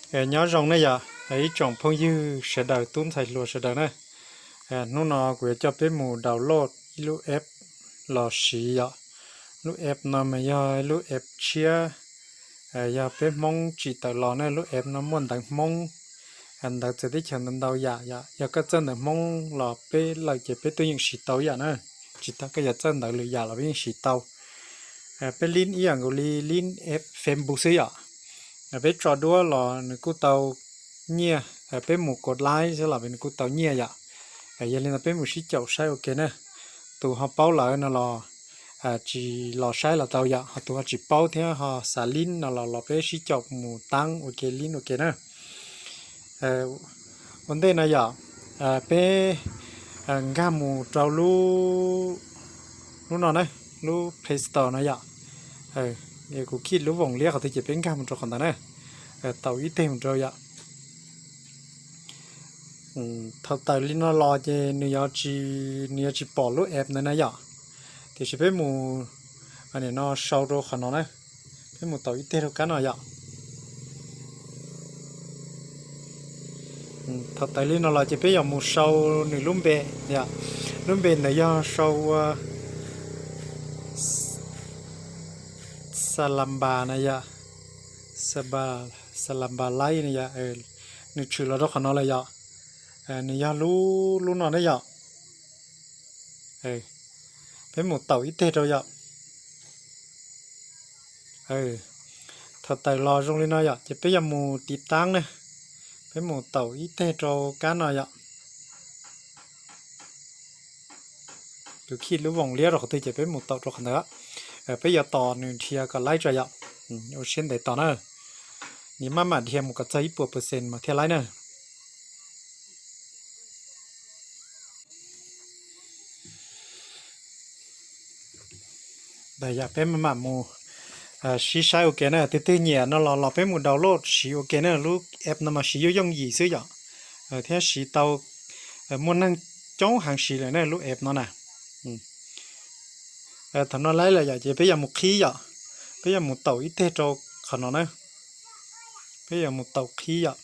Nyob zoo ne yom, ib tsoom phooj ywg sawv daws, tub ntxhais hluas sawv daws na. Hnub no kuv yuav coj peb mus download ib lub app los siv yom. Lub app no mas yog ib lub app tshiab, yog peb Hmoob tsim tawm los ne. Lub app no muaj ntawv Hmoob, ntawv txawv teb chaws ntau ntau yam yom. Yog koj txawj ntawv Hmoob los peb lawm ces peb tuaj yeej siv tau yam na. Tsis tas koj yuav txawj ntawv lwm yam los peb yeej siv tau. Peb lib ib yam nkaus li lib app Facebook xwb yom. Peb tso duab los nws kuj tau nyiaj, peb mus kos laib xwb los nws kuj tau nyiaj yom. Yog li no peb mus sib caum saib ua ke na. Tus ho paub lawm no los tsis los saib los tau yom, ho tus ho tsis paub thiab ho xav lib no los los peb sib caum mus taab ua ke lib ua ke na. Ua ntej no yom, peb nkag mus rau lub, lub no na, lub Play Store no yom. Kuv khij lub voos liab qhov twg ces peb nkag mus rau qhov ntawd na. Tau ib teg mus rau yom. Thaum tawm li no los ces nws yuav tsis, nws yuav tsis pom lub app ntawd na yom. Tiam sis peb mus, nim no sau rau qhov no na. Peb mus tau ib teg rau kab no yom. Thaum tawm li no los ces peb yuav mus sau nws lub npe yom. Lub npe ntawd yog sau ua Xalamba na yom. Xalamba, Xalamba Live na yom. Nws tshwm los rau qhov no lawm yom. Nws yog lub, lub no ne yom. Peb mus tau ib teg rau yom. Thaum tawm los zoo li no yom ces peb yuav mus tiv taab ne. Peb mus tau ib teg rau kab no yom. Kuv khij lub voos liab rau qhov twg ces peb mus tau rau qhov ntawd. Peb yuav tos nws dhia kom laib tso yom. Ua siab ntev tos na. Nws maj mam dhia mus kom txog ib puas percent mas thiaj laib na. Yog peb maj mam mus sib saib ua ke na, tus twg nyiam no los los peb mus download siv ua ke na. Lub app no mas siv yooj yooj yim xwb yom, thiab siv tau muaj neeg coob heev siv lawm na lub app no na. Thaum no laib lawm yom ces peb yuav mus qhib yom, peb yuav mus taum ib teg rau qhov no na, peb yuav mus taum qhib yom.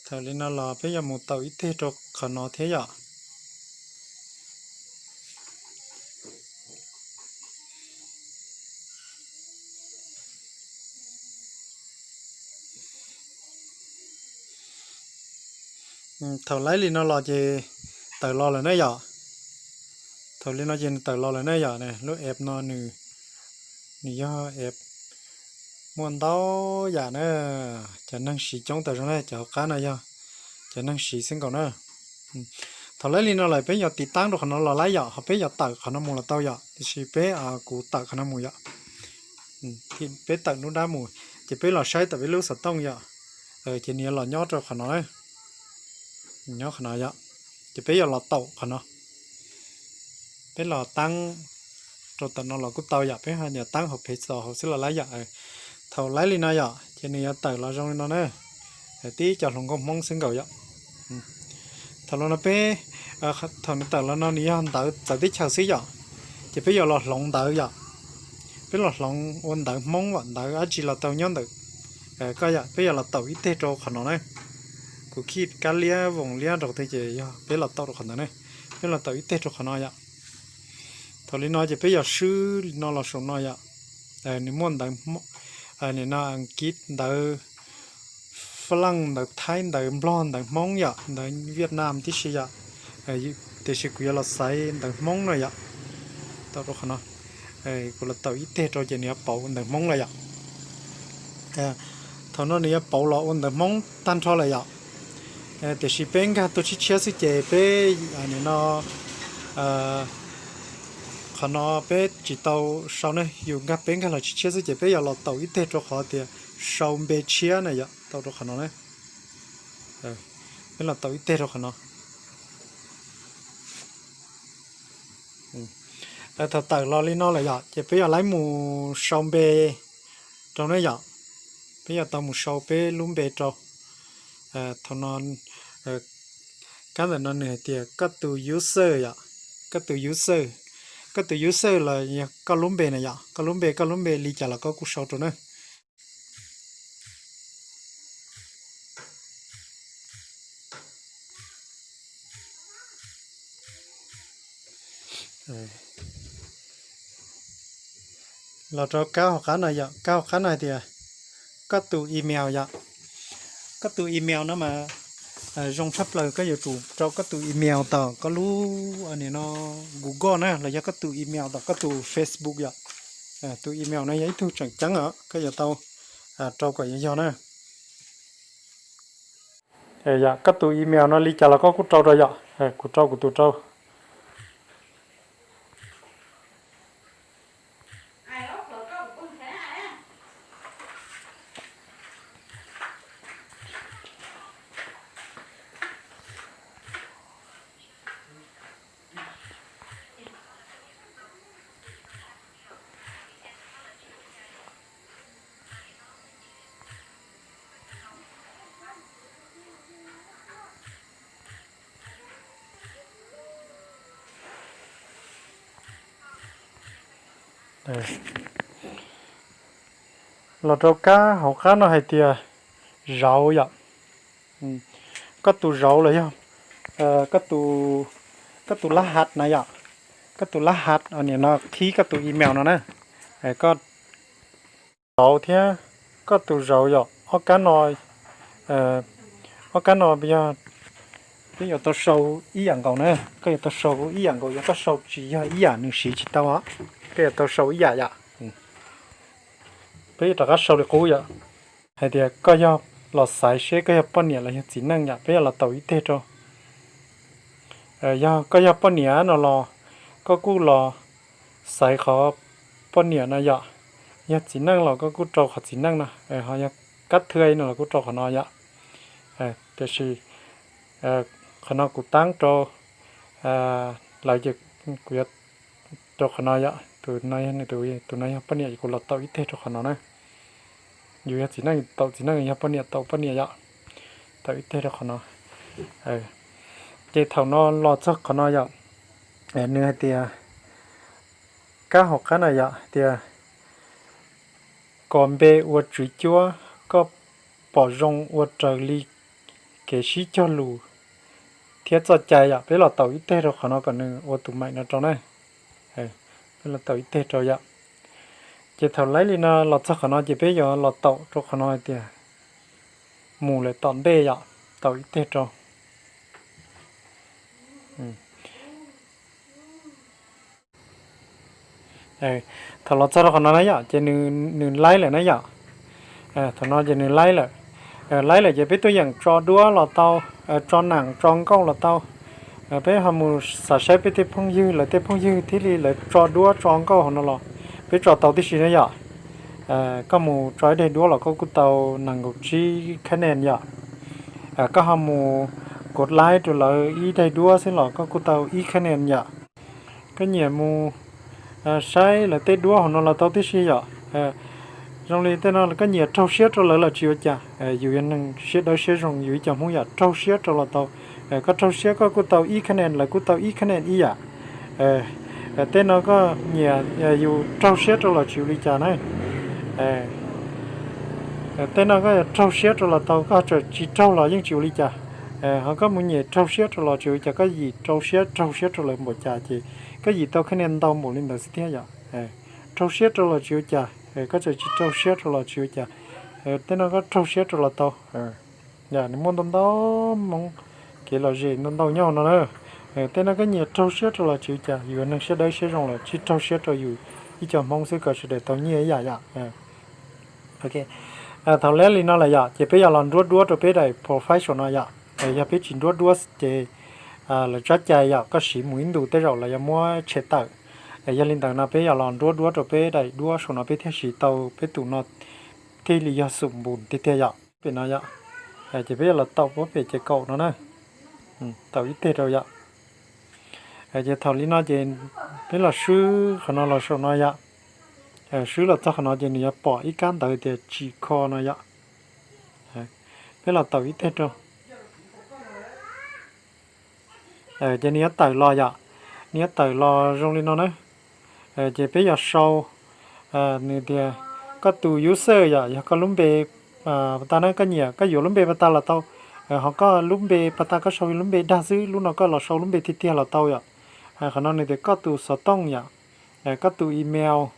Thaum li no los peb yuav mus taum ib teg rau qhov no thiab yom. Thaum laib li no los ces tawm los lawm na yom. Thaum li no ces nws tawm los lawm na yom. Lub app no nws yog app muaj ntau yam na, cov neeg siv coob tawm zoo na, cov hauv qab no yog cov neeg siv xwb nkaus na. Thaum laib li no lawm peb yuav tiv taab rau qhov no los laib yom, ho peb yuav tawm qhov no mus los tau yom, tiam sis peb, kuv tawm qhov no mus yom. Peb tawm nruab nrab mus, ces peb los saib tawm peb lub xov tooj yom, ces nws yuav los nyob rau qhov no, nyob qhov no yom, ces peb yuav los taum qhov no. Peb los taab rau tom no los kuj tau yom, peb ho yuav taab hauv Play Store hauv xwb los laib yom. Thaum laib li no yom ces nws yuav tawm los zoo li no na, tib cov hluas nkauj Hmoob xwb nkaus yom. Thaum los no peb, thaum nws tawm los no nws yog ntawv txawv teb chaws xwb yom, ces peb yuav los hloov ntawv yom. Peb los hloov ua ntawv Hmoob, ntawv dab tsi los tau nyob ntawm koj yom. Peb yuav los taum ib teg rau qhov no na. Kuv khij kab liab voos liab rau qhov twg ces yog peb los taum rau qhov ntawd ne. Peb los taum ib teg rau qhov no yom. Thaum li no ces peb yuav swb li no los saum no yom. Nws muaj ntawv, nim no Askiv, ntawv Falaaj, ntawv Thaib, ntawv Nplog, ntawv Hmoob yom, ntawv Vietnam tib si yom. Tiam sis kuv yuav los xaiv ntawv Hmoob no yom. Taum rau qhov no, kuv los taum ib teg rau ces nws yuav pauv ntawv Hmoob lawm yom. Thaum no nws yuav pauv los ua ntawv Hmoob tag nrho lawm yom. Tiam sis peb nkag tuaj tshiab tshiab xwb ces peb, nim no, qhov no peb tsis tau sau ne, yus nkag, peb nkag los tshiab tshiab xwb ces peb yuav los taum ib teg rau qhov tias sau npe tshiab na yom, taum rau qhov no na. Peb los taum ib teg rau qhov no. Thaum tawm los li no lawm yom ces peb yuav laib mus sau npe rau ne yom. Peb yuav tau mus sau peb lub npe rau. Thaum no, kab ntawm no nws hais tias koj tus user yom, koj tus user, koj tus user los yog koj lub npe na yom, koj lub npe, koj lub npe li cas los koj kuj sau rau na. Los rau kab hauv qab no yom, kab hauv qab no hais tias koj tus email yom. Koj tus email no mas zoo tshaj plaws, koj yuav tsum rau koj tus email tom koj lub, nim no, Google na, los yog koj tus email tom koj tus Facebook yom. Tus email no yog ib tug tseem ceeb os, koj yuav tau rau kom yog yog na. Koj tus email no li cas los koj kuj rau rau yom. Kuv rau kuv tus rau. Los rau kab hauv qab no hais tias zauv yom. Koj tus zauv los yog koj tus lab hav na yom. Koj tus lab hav, nim no qhib koj tus email no na. Koj zauv thiab koj tus zauv yom, ob kab no, ob kab no yog peb yuav tau sau ib yam nkaus na. Koj yuav tau sau ib yam nkaus, yog koj sau tsis yog ib yam nws siv tsis tau os. Koj yuav tau sau ib yam yom. Peb yuav rov qab sau li qub yom. Hais tias koj yog los xaiv seb koj yog poj niam los yog txiv neej yom, peb yuav los tau ib teg rau. Yog koj yog poj niam no los koj kuj los xaiv qhov poj niam no yom. Yog txiv neej los koj kuj rau qhov txiv neej no, ho yog kab thwj no los kuj rau qhov no yom. Tiam sis qhov no kuv tab rau lawv ces kuv yuav rau qhov no yom. Tus no yog poj niam, kuv los tau ib teg rau qhov no na. Yus yog txiv neej tau txiv neej, yog poj niam tau poj niam yom. Tau ib teg rau qhov no. Ces thaum no los txog qhov no yom, nws hais tias kab hauv qab na yom, hais tias kom npe ua tswv cuab, koj pom zoo ua raws li kev sib cog lus thiab txoj cai yom. Peb los tau ib teg rau qhov no kom nws ua tus maim no rau na. Peb los tau ib teg rau yom. Ces thaum laib li no los txog qhov no ces peb yuav los tau rau qhov no hais tias mus lawm tom ntej yom, tau ib teg rau. Thaum los txog rau qhov no na yom, ces nws laib lawm na yom. Thaum no ces nws laib lawm. Laib lawm ces peb tuaj yeem tso duab los tau, tso nam tso nkauj los tau. Peb ho mus xav saib peb tej phooj ywg, lawv tej phooj ywg thiaj li lawv tso duab tso nkauj hauv no los peb tso tau tib si na yom. Koj mus tso ib daim duab los koj kuj tau nees nkaum tsib kha nen yom. Koj ho mus kov laib rau lawv ib daim duab xwb los koj kuj tau ib kha nen yom. Koj nyiam mus saib lawv tej duab hauv no los tau tib si yom. Zoo li tej no koj nyiam raug siab rau lawv los tsis ua cas, yus yog neeg siab dawb siab zoo, yus ib co Hmoob yom, raug siab rau los tau. Koj raug siab koj kuj tau ib kha nen, lawv kuj tau ib kha nen ib yam. Tej no koj nyiam, yus raug siab rau los tsis ua li cas na. Tej no koj raug siab rau los tau, koj txawm tsis raug los yeej tsis ua li cas. Ho koj mus nyiam raug siab rau los tsis ua li cas, koj yim rau siab raug siab rau lawv npaum cas ces koj yim tau kha nen ntau npaum li ntawd xwb thiab yom. Raug siab rau los tsis ua cas, koj txawm tsis raug siab rau los tsis ua cas. Tej no koj raug siab rau los tau. Nws muaj ntau ntau Hmoob kev lom zem ntau ntau nyob no na. Tej no koj nyiam raug siab rau los tsis ua cas, yus neeg siab dawb siab zoo lawm tsis raug siab rau yus ib co Hmoob xwb kom sawv daws tau nyiaj ib yam yom. Thaum laib li no lawm yom, ces peb yog los nruab duab rau peb daim profile saum no yom. Yog peb tsis nruab duab ces lawv tsab cai yom, koj siv mus ib ntus tej zaum lawv yuav muab tshem tawm. Yog li ntawd no peb yog los nruab duab rau peb daim duab saum no peb thiaj siv tau peb tus no thiaj li yog xum npus tiag tiag yom. Pem no yom, ces peb yog los tau pab pem ces kaum no na. Tau ib teg rau yom. Ces thaum li no ces peb los swb qhov no los saum no yom. Swb los txog qhov no ces nws yuav pom ib kab ntawv tias tsim kho no yom. Peb los tau ib teg rau. Ces nws yuav tawm los yom, nws yuav tawm los zoo li no na. Ces peb yog sau, nws tias koj tus user yom, yog koj lub npe pas tas na, koj nyiam koj yuav lub npe pas tas los tau, ho koj lub npe pas tas koj sau lub npe dag xwb, lub no koj los sau lub npe tiag tiag los tau yom. Qhov no nws tias koj tus xov tooj yom, koj tus email,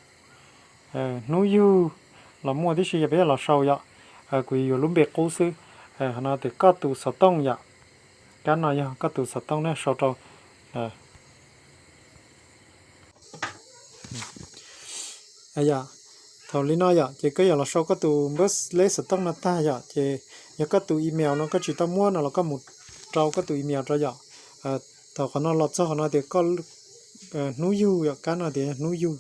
hnub yug los muaj tib si, yog peb yog los sau yom. Kuv yuav lub npe qub xwb. Qhov no tias koj tus xov tooj yom, kab no yog koj tus xov tooj na, sau rau. Yom, thaum li no yom, ces koj yuav los sau koj tus npawb leb xov tooj no tag yom, ces yog koj tus email no koj tsis tau muab no los koj mus rau koj tus email rau yom. Thaum qhov no los txog qhov no tias koj hnub yug yom, kab no tias hnub yug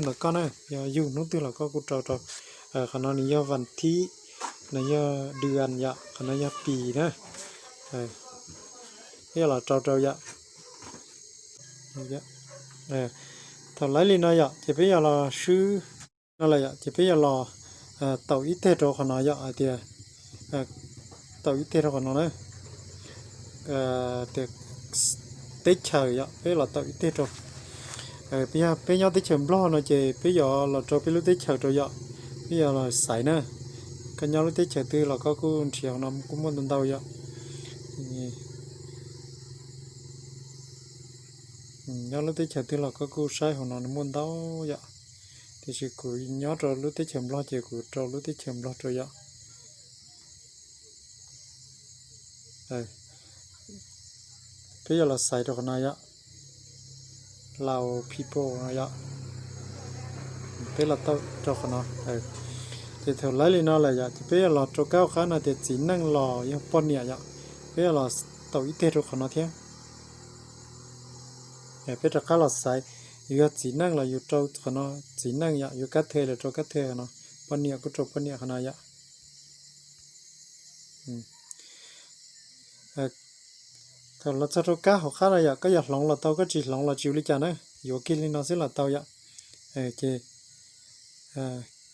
ntawm koj na, yog yug hnub twg los koj kuj rau rau. Qhov no nws yog vas thib, no yog dua yom, qhov no yog pis na. Peb yuav los rau rau yom. Thaum lawv li no yom, ces peb yuav los swb no lawm yom, ces peb yuav los taum ib teg rau qhov no yom, hais tias taum ib teg rau qhov no na, tias teb chaws yom, peb los taum ib teg rau. Yog peb nyob teb chaws Nplog no ces peb yuav los rau peb lub teb chaws rau yom, peb yuav los xaiv na. Koj nyob lub teb chaws twg los koj kuj nrhiav no kuj muaj ntau ntau yom. Nyob lub teb chaws twg los koj kuj saib hauv no nws muaj ntau yom. Tiam sis kuv nyob rau lub teb chaws Nplog ces kuv rau lub teb chaws Nplog rau yom. Peb yuav los xaiv rau qhov no yom, Lao people no yom. Peb los taum rau qhov no. Ces thaum lawv li no lawm yom, ces peb yuav los rau kab hauv qab no tias txiv neej los yog poj niam yom. Peb yuav los taum ib teg rau qhov no thiab. Peb rov qab los xaiv, yus yog txiv neej los yus rau qhov no, txiv neej yom, yus kab the los rau kab the qhov no, poj niam kuj rau poj niam qhov no yom. Thaum los txog rau kab hauv qab no yom, koj yog hloov los tau, koj tsis hloov los tsis ua li cas na, yuav kiag li no xwb los tau yom. Ces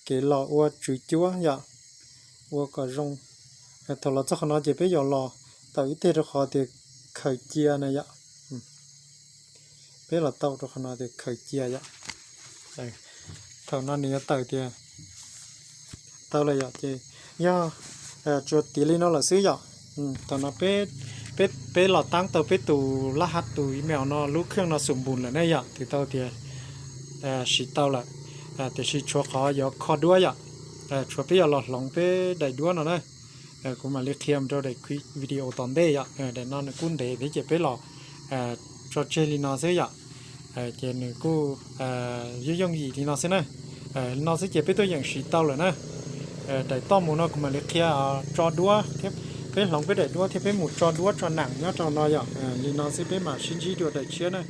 kev los ua tswv cuab yom, ua kom zoo. Thaum los txog qhov no ces peb yuav los taum ib teg rau qhov tias khaws cia na yom. Peb los taum rau qhov no tias khaws cia yom. Thaum no nws yuav tawm tias tau lawm yom, ces yog tsuas tiav li no lawm xwb yom. Thaum no peb, peb los taab tau peb tus lab hab tus email no lub kheej no xum npus lawm ne yom, twb tau tias siv tau lawm. Tiam sis tshuav qhov yuav kho duab yom, tshuav peb yuav los hloov peb daim duab no na. Kuv mam li qhia mus rau daim video tom ntej yom, daim no nws kuj ntev thiab ces peb los tso tseg li no xwb yom. Ces nws kuj yooj yooj yim li no xwb na. Li no xwb ces peb tuaj yeem siv tau lawm na. Daim toj mus no kuv mam li qhia tso duab thiab, peb hloov peb daim duab thiab peb mus tso duab tso nam nyob rau no yom. Li no xwb peb mam sib ntsib dua daim tshiab na.